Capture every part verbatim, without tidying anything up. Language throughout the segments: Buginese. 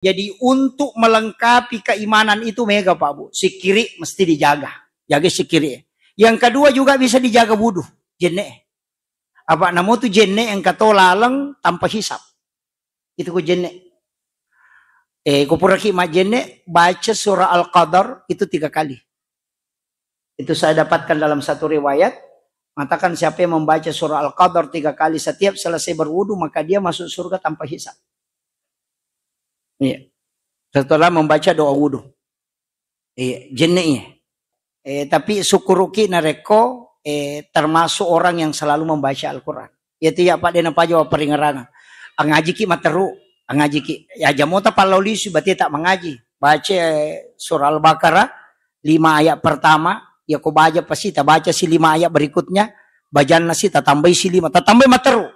Jadi, untuk melengkapi keimanan itu mega, Pak Bu. Sikiri mesti dijaga. Jaga sikiri. Yang kedua juga bisa dijaga wudu, jenne. Apa namo tu jenne engka to laleng tanpa hisab. Itu ku jenne. Eh, ku puraki majjenne, baca surah Al-Qadar itu tiga kali. Itu saya dapatkan dalam satu riwayat, mengatakan siapa yang membaca surah Al-Qadar tiga kali setiap selesai berwudu, maka dia masuk surga tanpa hisab. Iya. Setelah membaca doa wudu. Iya, jenne iya. Eh, tapi syukuruki narekko, eh, termasuk orang yang selalu membaca Al-Quran. Iya tu ya, Pak, de napaja wa peringerangan. Angajiki materu, angajiki. Ya, jamota pallau lisu, berarti tak mengaji. Baca, eh, surah Al-Baqarah, lima ayat pertama, ya ko baja pasti tabaca si lima ayat berikutnya, bajanna si tatambai si lima, tatambai materu.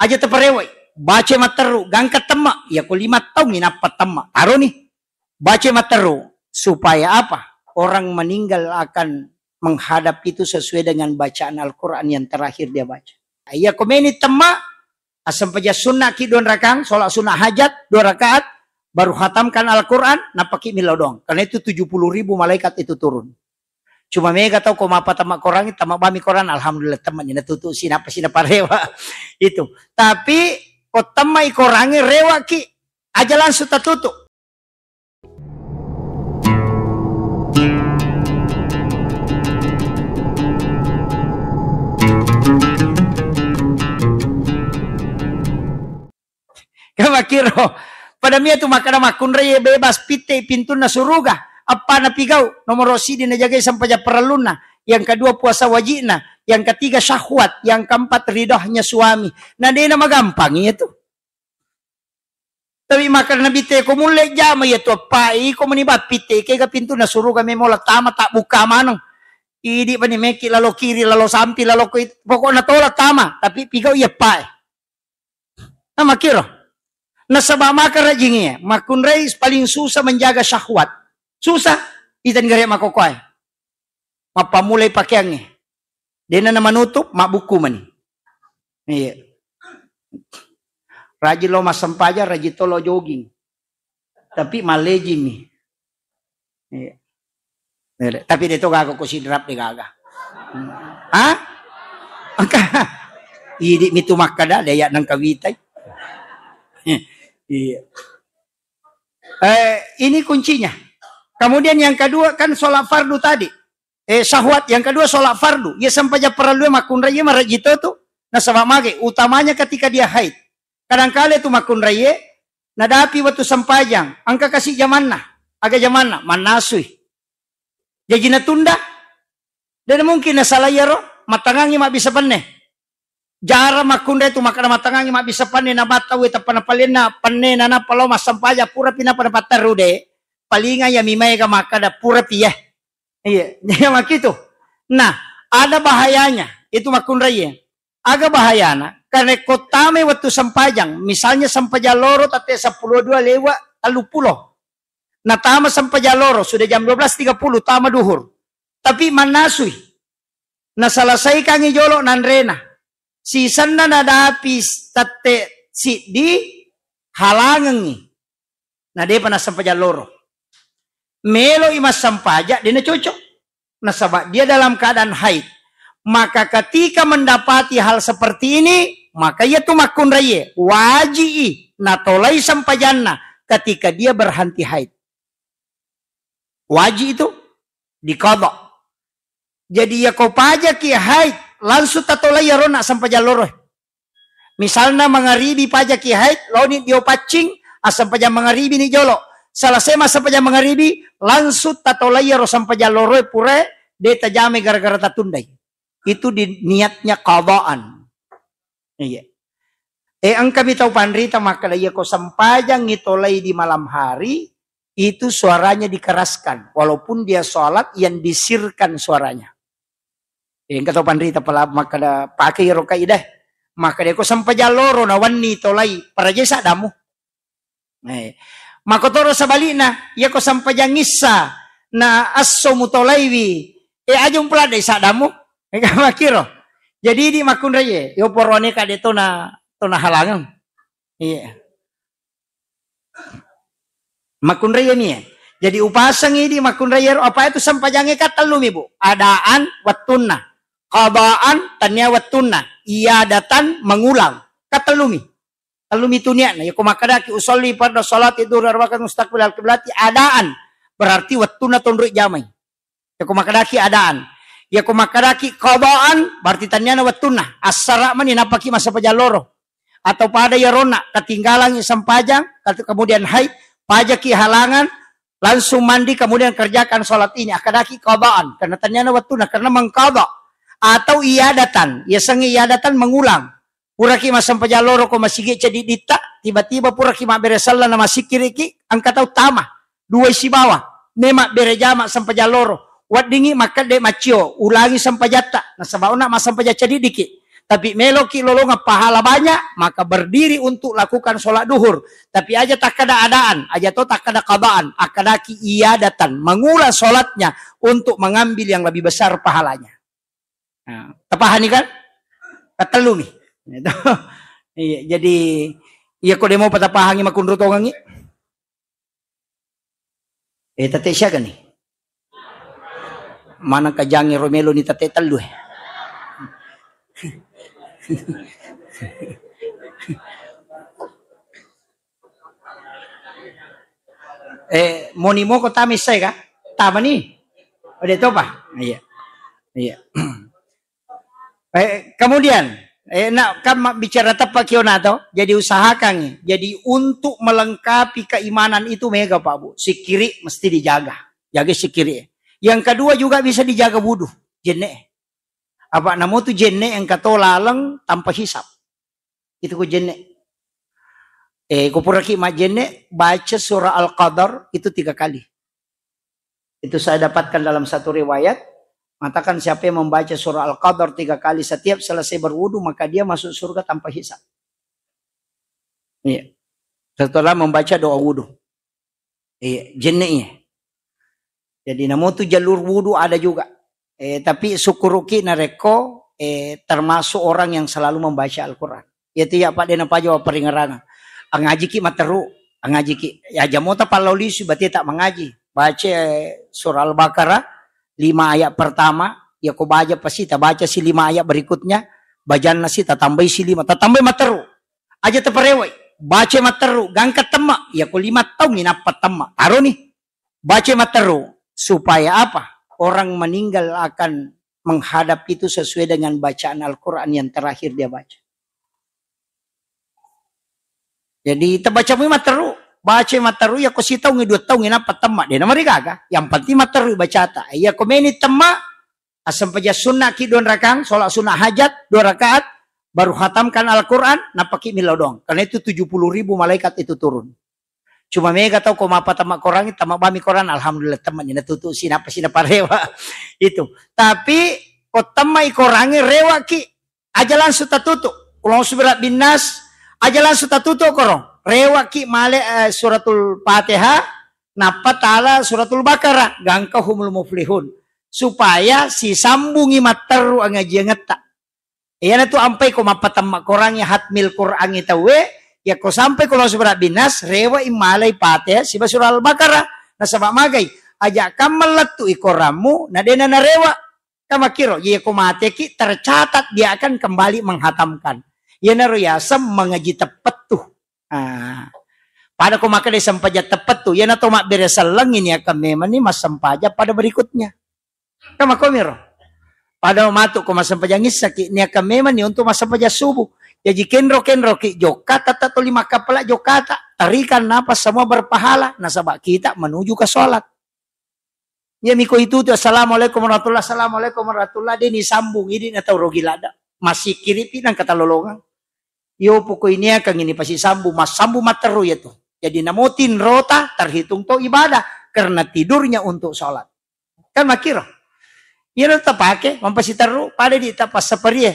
Aja taparewai, baca materu, gangka temma, ya ko lima tahun minappa temma. Taro ni, baca materu. Supaya apa? Orang meninggal akan menghadap itu sesuai dengan bacaan Al-Quran yang terakhir dia baca. Iya ko meni temma, asempajang sunnaki dua rakang, sholat sunnah hajat dua rakaat, baru hatamkan Al-Quran, napaki millau doang. Karena itu tujuh puluh ribu malaikat itu turun. Cuma mega tau ko mappa temma korangi, temma bami koran, alhamdulillah temma ni natutu sinapa sinaparewa. Itu. Tapi ko temma i korangi rewaki, aja langsung tatutu. Kamakiro, pada mia tu makkada makkunrai bebas pitte pintunna suruga. Appa napigau? Nomoro sidi najagai sempajang parellunna, yang kedua puasa wajibna, yang ketiga syahwat, yang keempat ridhonya suami. Nah, dena magampang iya tu. Tapi makkada Nabitta, ko mulle jama iya tu appa, iko meni bappitte, kega pintunna suruga memola tama, tak buka maneng. Idi pani meki lalo kiri, lalo sampi, lalo ko it-, pokokna tola tama, tapi pigau iya appae. Nah, makkiro. Nasaba maka rajingi, makkunrai paling susah menjaga syahwat. Susah, itani gare makokoe. Mappammulai pakeangnge. Dena namanutup, mabbukku mani. Iya. Rajin lo massempajang, rajin to lo jogging. Tapi mallejimi. Iya. Bere. Tapi de to gaga ko sidrap de gaga. Hah? Engka. Idi mitu makkada de ya nengka witai. Iya. Eh, ini kuncinya. Kemudian yang kedua kan sholat fardu tadi. Eh, syahwat. Yang kedua sholat fardu. Iya sempajang parellu makkunrai iya maraji to tu. Nasaba mage, utamanya ketika dia haid. Kadangkala tu makkunrai, nadapi waktu sempajang, engka kasi jamanna. Aga jamanna? Mannasui. Jaji natunda? De mungkin nasalai iyaro, mattangangi mabbissa penne. Jara makkunrai tu makkada mattangangi mabbissa penne, nabatta we tappa napalenna penne, nanappa lao massempajang, purapi napa napatteru de, palinga iya mi maega makkada purapi ya. Iya, iya makkitu. Nah, ada bahayanya itu makkunrai. Aga bahayana? Karena ko tamai wettu sempajang, misalnya sempajang loro tette seppulo dua lewat telluppulo. Natama sempajang loro, sudah jam dua belas tiga puluh tama duhur. Tapi mannasui. Naselesaikangi jolo nanrena. Sisenna nadapi s-, tette siddi, halangengi. Na depa nassempajang loro. Melo i massempajang, de nacocok. Nasaba dia dalam keadaan haid. Maka ketika mendapati hal seperti ini, maka iya tu makkunraie, waji i natolai sempajanna ketika dia berhenti haid. Waji itu diqadha. Jadi, iya ko pajaki haid, langsung tatolai iyaro na sempajang loro. Misalna mangaribi pajaki haid, laoni dio paccing, assempajang mangaribi ni jolo. Selesai massempajang mangaribi, langsung tatolai iyaro sempajang loroe purae de tajamai gara-gara tatundai. Itu di niatnya qadaan. Iya. Eh, engkami tau panrita makkeda, iya ko sempajangngi tolai di malam hari, itu suaranya dikeraskan. Walaupun dia sholat, yang disirkan suaranya. Eh, engka tau panrita pala makkeda, pakai iyaro kaidah. Makkeda, ko sempajang loro na wenni tolai, parajai saddamu. Eh, makotoro sebalikna, iya ko sempajang issa na esso mutolaiwi, eh, aja umpeladdai saddamu. Eh, makiro. Jadi di makkunraie, yo porone kade tona, tona halangeng. Iya. Makkunrai mi ya. Jadi upaseng idi makkunrai ero apa itu sempajangnge ka tellumi, Bu. Adaan wettunna. Qadaan tania wettunna. Iadatan mengulang. Ka tellumi. Tellumi tuniakna. Yako makkedaki usolli farda salati duhur arbakan mustaqbil al-qiblati adaan. Berarti wettunna tonroi jamai. Yako makkedaki adaan. Yako makkedaki qadaan, berarti taniana wettunna. Assara mani napaki massempajang loro. Atau pada yaronna, ketinggalangi sempajang, kat-, kemudian haid, pajaki halangan, langsung mandi, kemudian kerjakan sholat ini. Akkedaki qadaan, karena taniana wettunna, karena mengqada. Atau iadatan, yasengnge iadatan mengulang. Puraki massempajang loro ko masigi cedidditta, tiba-tiba puraki mabbere selleng na masikkiriki, engka tau tama, duai sibawa, memabbere jama sempajang loro, weddingi makkedde maccio, ulangi sempajatta, nasaba onna massempajang cediddiki. Tapi meloki lolongeng pahala banyak, maka berdiri untuk lakukan sholat duhur. Tapi aja takkada adaan, aja to takkada qadaan, akkadaki iadatan, mengulang sholatnya untuk mengambil yang lebih besar pahalanya. Nah, tapahani kan? Katellumi. Itu. Iya, jadi iya ko demo patapahangi makunru tongengi. Eh, tete siaga nih? Mana kajangi romelo ni tete tellu eh. Eh, moni moko tama issai ka? Tama ni. Ode topa? Iya. Iya. Eh, kemudian, eh, nak kan ma-, bicara tepat kiona to. Jadi usahakan. Jadi untuk melengkapi keimanan itu mega Pak Bu. Sikiri mesti dijaga. Jaga sikiri. Yang kedua juga bisa dijaga wudu. Jenne. Apa namo tu jenne yang kato laleng tanpa hisap. Itu ku jenne. Eh, ku puraki majjenne, baca surah Al-Qadar itu tiga kali. Itu saya dapatkan dalam satu riwayat, mengatakan siapa yang membaca surah Al-Qadar tiga kali setiap selesai berwudu, maka dia masuk surga tanpa hisab. Iya. Setelah membaca doa wudu. Iya, jenne iya. Jadi namo tu jalur wudu ada juga. Eh, tapi syukuruki narekko, eh, termasuk orang yang selalu membaca Al-Quran. Yaitu ya Pak, dena paja wa peringerangan. Angajiki materu, angajiki. Ya jamota pallolisu berarti tak mengaji. Baca, eh, surah Al-Baqarah lima ayat pertama, ya ko baca pasti tak baca si lima ayat berikutnya, bajanna si tatambai si lima, tatambai materu. Aja taparewai. Baca materu, gangka temma. Ya ko lima taung inappa temma. Taro ni. Baca materu. Supaya apa? Orang meninggal akan menghadap itu sesuai dengan bacaan Al-Quran yang terakhir dia baca. Jadi, tabaca mui materu, baca materu, ya ko sitaungi, dua taungi, nappa temma, de namarigaga. Yang penting materu bacata. Ya ko meni temma, assempajang sunnaki dua rakang, sholat sunnah hajat, dua rakaat, baru hatamkan Al-Quran, nappaki millau doang. Karena itu tujuh puluh ribu malaikat itu turun. Cuma mega tau ko mappa temma Quran, temma bami Quran, alhamdulillah temma ni natutu sinapa sinaparewa. Itu. Tapi ko temma i Quran rewaki aja langsung tatutu. Qul a'udzu birabbinas, aja langsung tatutu koro. Rewaki male, eh, suratul Fatihah, nappa tala suratul Baqarah, gangka humul muflihun. Supaya sisambungi matteru angajiangetta. Iyanatu ampai ko mappatemma Qurangnge, hatmil Qurangnge tauwe, yakko sampai ko langsung berabbinas, rewa immalai Fatihah siba surah Al-Baqarah. Nasaba magai, aja kamma lettu i Quranmu, na dena narewa. Kamakkiro, iya ko mateki tercatat dia akan kembali menghatamkan. Iyanaro yaseng mangaji teppettu. Ah. Pada ko makkeda sempajang teppettu, iyana to mabbere sellengngi niakan memang ni massempajang pada berikutnya. Kamakomiro. Pada matu ko massempajang issaki, niakan memang ni untuk massempajang subuh. Jaji kenro-kenro ki jokka, tata toli makkapala jokkata. Tarikan napas semua berpahala, nasaba kita menuju ke sholat. Iya miko itu tu, "Assalamualaikum warahmatullah, assalamualaikum warahmatullah," deni sambung, idi na tau rogi lada. Masikiripi nang katalolongang. Iyo poko iniakang ini pasi sambung, massambung matteru ya tu. Jadi namo tinrota terhitung to ibadah karena tidurnya untuk sholat. Kan makkiro. Iya lo tapake, mampasiteru, pada di tapassaparie.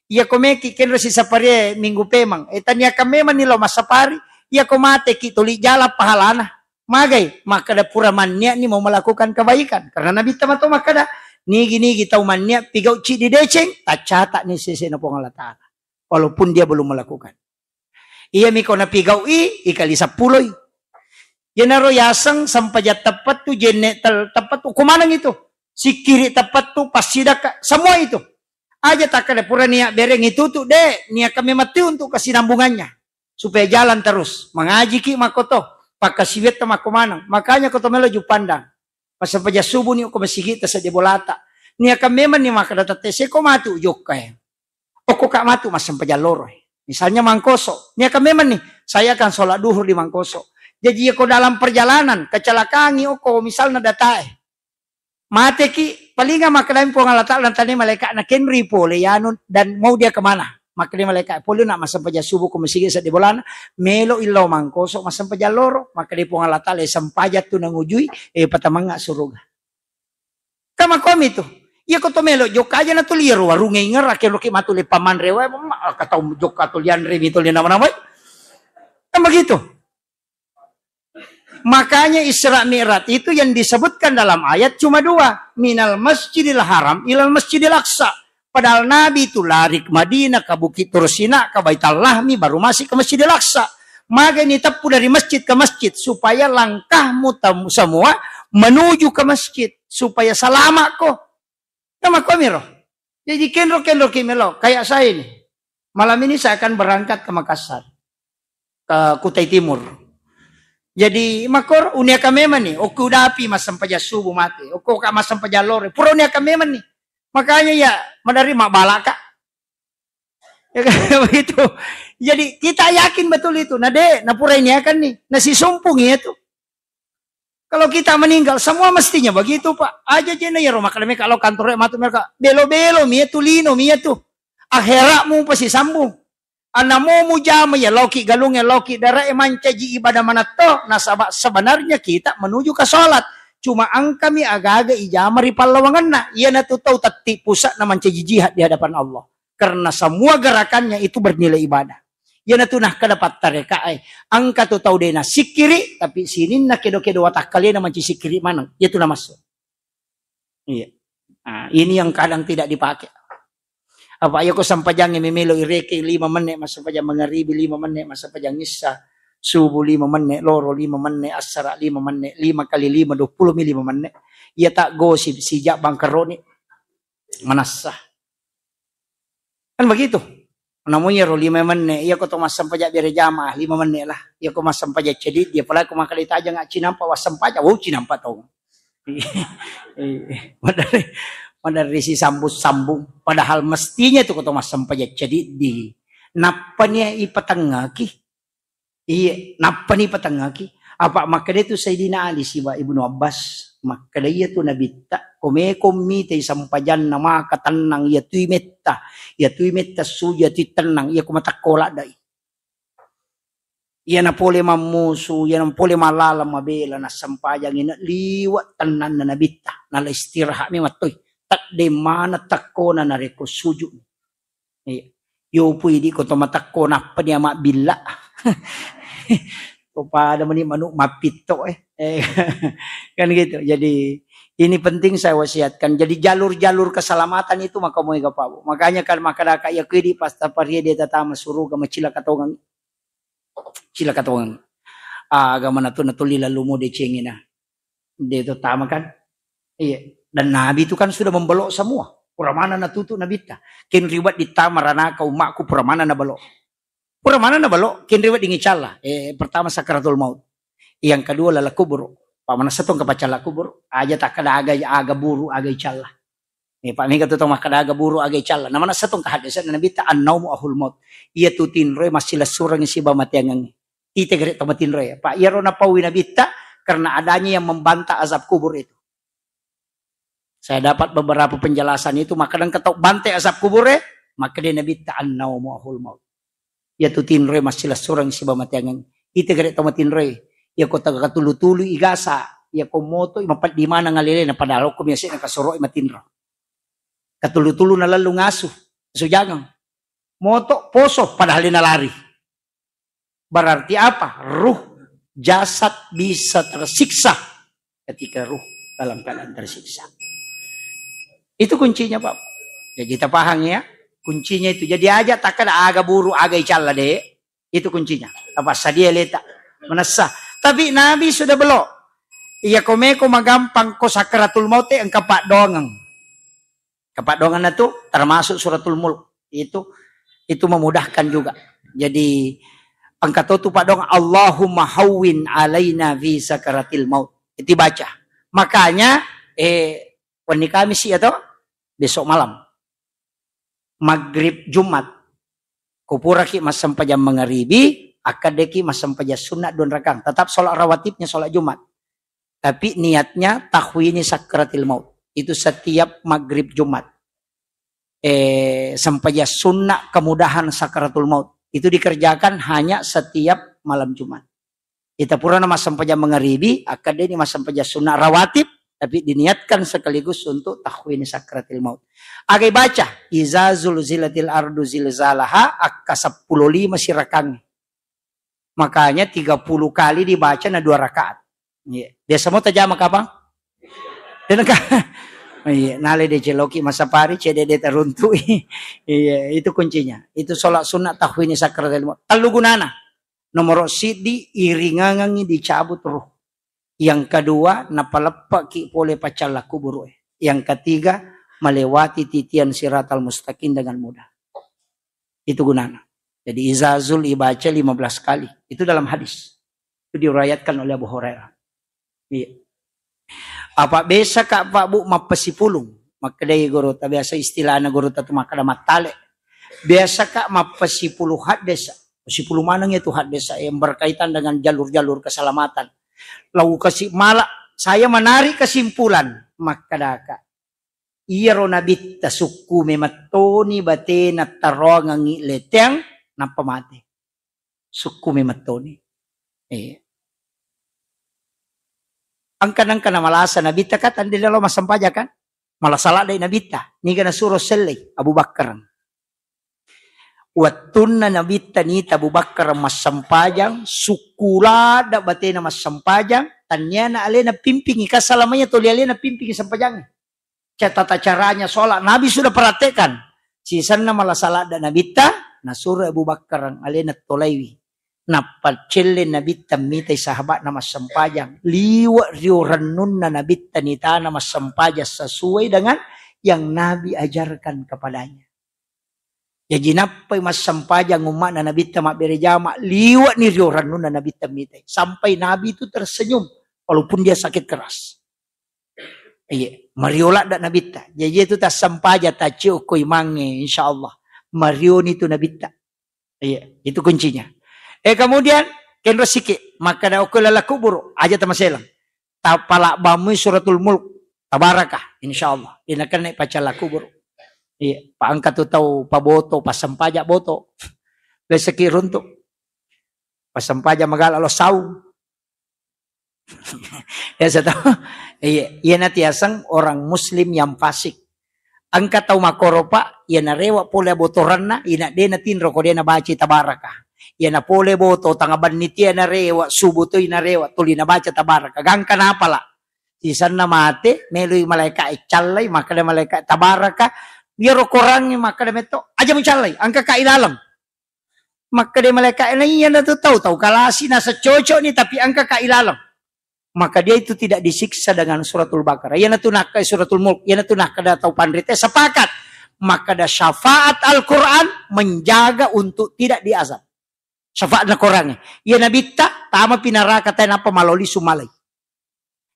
Iya komeki kenro sisaparie minggu pemang. Eh, taniakan memang ni lo massapari. Iya ko mate ki toli jala pahalana. Magai, makkeda pura mannia'ni mau melakukan kebaikan. Karena Nabi tama to makkeda, nigi-nigi tau mannia pigau cidi deceng, taccata'ni sesena Puang Allah Ta'ala. Walaupun dia belum melakukan. Iya miko napigau'i, ikali seppuloi. Iyanaro yaseng sempajang teppettu, jenne tel-, teppettu, ko maneng itu. Sikkiri teppettu, passidakka, semua itu. Aja takkeda pura nia bereng itu tu, de, niakan memang tu untuk kesinambungannya. Supaya jalan terus. Mengajiki makkoto, pakkasiwiatta makko maneng. Makanya ko to melo jupandang. Massempajang subuh ni ko masigitta sedde bolata. Niakan memang ni makkeda tette seko matu jokka e. Okko ka matu massempajang loro e. Misalnya Mangkoso, niakan memang ni, saya akan sholat duhur di Mangkoso. Jadi ko dalam perjalanan, kecelakaan ni okko misalnya datae. Mateki, palinga makkedai Puang Allah Ta'ala, nantani malaikatna, "Kenri pole yanu dan mau dia kemana?" Makkedai malaikat, "Pole nak massempajang subuh ko masigi sedde bolana, melo illau Mangkoso massempajang loro." Makkedai Puang Allah Ta'ala, "Sempajang tu nangujui, eh, patamengnga suruga." Kama komi tu. Iya ko to melo jokka aja na tu liaro warunge ingera, kero ki matu le pamanre wae, ma-, ka tau jokka tu lianre mi tu le nama-namai. Kan begitu. Makanya Isra Mi'raj itu yang disebutkan dalam ayat cuma dua, minal masjidil haram ilal masjidil aqsa. Padahal Nabi itu lari ke Madinah, ke Bukit Tursina, ke Baitul Lahmi, baru masih ke Masjidil Aqsa. Maka ini teppu dari masjid ke masjid supaya langkahmu tem-, semua menuju ke masjid, supaya selamat ko. Nama ko miro. Jadi kenro-kenro ki melo, kayak saya ini. Malam ini saya akan berangkat ke Makassar, ke Kutai Timur. Jadi makor uniaka memang ni, okko udapi massempajang subuh mate, okko ka massempajang lore, pura uniaka memang ni. Makanya ya, madari mabbalaka. Ya kan? Begitu. Jadi kita yakin betul itu. Nah, de, nah pura ini akan ni, nah si sumpung itu. Kalau kita meninggal, semua mestinya begitu, Pak. Aja jena ya rumah kalau kantor matu mereka belo-belo mi itu, lino mi itu. Akhiratmu pasti sambung. Anamu mujama ya loki galung ya loki darah mancaji ibadah manatto, nasaba sebenarnya kita menuju ke salat. Cuma angkami aga-aga ijama ri pallawanganna. Iyanatu tau tatti pusat na mancaji jihad di hadapan Allah. Karena semua gerakannya itu bernilai ibadah. Iyanatu nah kada pattareka ai. Angka tu tau dena sikkiri, tapi sininna kedo-kedo watakkalena manci sikkiri maneng. Iyatu namassu. Iya. Nah, ini yang kadang tidak dipakai. Apa iya ko sampajangnge memelo ireke lima menit massempajang mangaribi, lima menit massempajang issa, subuh lima menit, loro lima menit, assara lima menit, lima kali lima, dua puluh mi lima menit. Iya tak gosip sijak bangkeroni. Manassa. Kan begitu. Namun ya ro lima menit, iya ko to massempajang bere jamaah lima menit lah. Iya ko massempajang cedidi, apalagi ko makkeda tajang cinampa wassempajang, wow cinampa tong. Madari, madari si sambung-sambung. Padahal mestinya itu ko to massempajang cedidi. Nappa nia ipatengngaki. Iya, nappani patengngaki. Apa makkeda tu Sayyidina Ali siba Ibnu Abbas, makkeda iya tu nabitta, ko meko mitai sampajanna maka tennang, iya tui metta, iya tui metta suju, iya tui tennang, iya ko matakko laddai. Iya na pole mammusu, iya na pole malala mabela, nassampajangi na liwa tennanna nabitta, nala istirahat mi mattoi. Tadde mana takkona narekko suju. Iya. Yopu idi ko to matakko nappa dia mabbilla. Ko pada meni manuk mappitto eh. Eh, kan gitu. Jadi ini penting saya wasiatkan. Jadi jalur-jalur keselamatan itu maka moe gapa. Makanya kan maka daka ya kidi pasta parie dia tatama suruga macilaka tongang. Cilaka tongang. Aga mana tu natuli lalu mo decengina. De to tama kan? Iya. Dan Nabi itu kan sudah membelok semua. Pura mana natutu Nabitta. Ken riwat ditama ranaka umakku pura mana nabelok. Pura mana nabelok, ken riwat dingicalla. Eh, pertama sakaratul maut. Yang kedua lala kubur. Pak mana setong ke pacalla kubur. Aja tak ada aga, aga buru, aga icalla. Eh, Pak mega tu tau makkeda aga buru aga icalla. Namana setong ke hadis Nabitta annaumu ahul maut. Iya tu tinroe massilessureng siba mateangengi. Ite gere tau matinroe. Pak iyaro napaui Nabitta karena adanya yang membantah azab kubur itu. Saya dapat beberapa penjelasan itu, maka dan ketau bante azab kubur eh, maka dia Nabitta annaumu ahul maut. Iya tu tinroe massilessureng siba mateangeng. Ite gere tau matinroe. Iya ko taga katulu-tulu igasa. Iya ko moto mapeddi mana ngalele na padahal ko miase na kasoro matinro. Katulu-tulu na lalu ngasu. Ngasu jangang. Moto poso padahal na lari. Berarti apa? Ruh jasad bisa tersiksa ketika ruh dalam keadaan tersiksa. Itu kuncinya, Pak. Ya, kita paham ya. Kuncinya itu. Jadi aja tak ada aga buru, aga icalla de. Itu kuncinya. Apa sadia leta. Manessa. Tapi Nabi sudah belok. Iya, komeko magampang ko sakaratul maut, eh, engka paddoangeng. Kepaddoangenna tu termasuk suratul Mulk. Itu, itu memudahkan juga. Jadi, engka to tu paddoang, "Allahumma hawwin alaina fi sakaratil maut." Itu baca. Makanya, eh, wenni Kamis ya to? Besok malam. Maghrib Jumat. Kupuraki massempajang mangaribi, akkaddeki massempajang sunna dua rakang. Tetap sholat rawatibnya sholat Jumat. Tapi niatnya tahwini sakratil maut. Itu setiap maghrib Jumat. Eh, sempajang sunna kemudahan sakratul maut. Itu dikerjakan hanya setiap malam Jumat. Ita purana massempajang mangaribi, akkaddeni massempajang sunna rawatib, tapi diniatkan sekaligus untuk tahwini sakratil maut. Agai baca, "Iza zulzilatil ardu zilzalaha", akka seppulo lima sirakangnge. Makanya tiga puluh kali dibaca na dua rakaat. Iya. Biasa mo tajama kapang? Dan ka-, iya, nale de celoki masapari, cede de taruntui. Iya, itu kuncinya. Itu sholat sunat tahwini sakratil maut. Tellu gunana. Nomor siddi, iringangengi dicabut ruh. Yang kedua, napaleppeki pole paccalla kuburu. Yang ketiga, melewati titian siratal mustaqim dengan mudah. Itu gunana. Jadi izazul ibaca lima belas kali. Itu dalam hadis. Itu diriwayatkan oleh Abu Hurairah. Iya. Apa biasa ka Pak Bu mappasipulung? Makkedai gurutta, biasa istilahna gurutta tu makkeda mattale. Biasa ka mappasipulung haddesa. Sipulung maneng itu haddesa yang berkaitan dengan jalur-jalur keselamatan. Lau kasi mala, saya menarik kesimpulan, makkedaka. Iyaro nabitta sukku memettoni batena taroangengi leteang, nappa mate. Sukku memettoni. Iya. Engka-, engka namalasa nabitta kan, tandai lo massempajang kan? Malasa ladde nabitta. Niga nasuro sellei? Abu Bakar. Wettunna nabitta nita Abu Bakar massempajang, sukku ladde batena massempajang, tanniana alena pimpingi, kan salamanya toli alena pimpingi sempajangnge. Ca-, tata caranya sholat, Nabi sudah praktekkan. Sisenna malasa ladde nabitta, nasuro Abu Bakar alena tolaiwi. Nappa celle nabitta mitai sahabatna massempajang. Liwe rio rennunna nabitta nitana massempajang sesuai dengan yang Nabi ajarkan kepadanya. Jaji nappai massempajang umma'na nabitta mabbere jama, liwe'ni rio rennunna nabitta mitai. Sampai Nabi itu tersenyum, walaupun dia sakit keras. Iya, mario ladde nabitta. Jaji itu tassempajang, taccio ko imangnge, insya Allah. Marioni tu nabitta. Iya, itu kuncinya. Eh, kemudian, kenro siki, makkeda okko lala kuburu, aja tamaselang. Tapalabbammui suratul Mulk, tabarakah, insya Allah. Inakenna pacalla kuburu. Iya, paengka tu tau paboto, passempajang boto. Beseki runtuk. Passempajang magala lo sau. Biasa tau. Iya, iya natiaseng orang muslim yang fasik. Engka tau makkoro, Pak, iya narewa pole abotoranna, ina de natinro ko de nabaca tabaraka. Iya napole boto, tanga benni tia narewa, subuh toi narewa, tuli nabaca tabaraka. Gangka napala. Sisenna mate, meloi malaika e callai, makkeda malaika tabaraka. Iyaro korangnge makkeda metto, aja mucallai, engka ka ilaleng. Makkeda malaika, "Na iyanatu tau, tau kalasi, nasa cocok ni, tapi engka ka ilaleng." Maka dia itu tidak disiksa dengan suratul Baqarah. Iyanatu nakka suratul Mulk, iyanatu nakkeda tau panrita sepakat. Makkeda syafaat Al-Quran menjaga untuk tidak diazab. Syafaatna korangnge. Iya nabitta, tama pi naraka tae nappa maloli sumalai.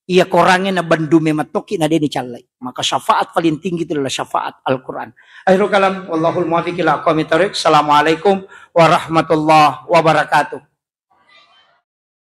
Iya korangnge na bendu memettoki na deni callai. Maka syafaat paling tinggi itu adalah syafaat Al-Quran. Akhirul kalam, wallahul muwaffiq ila aqwamit thariq. Assalamualaikum warahmatullahi wabarakatuh.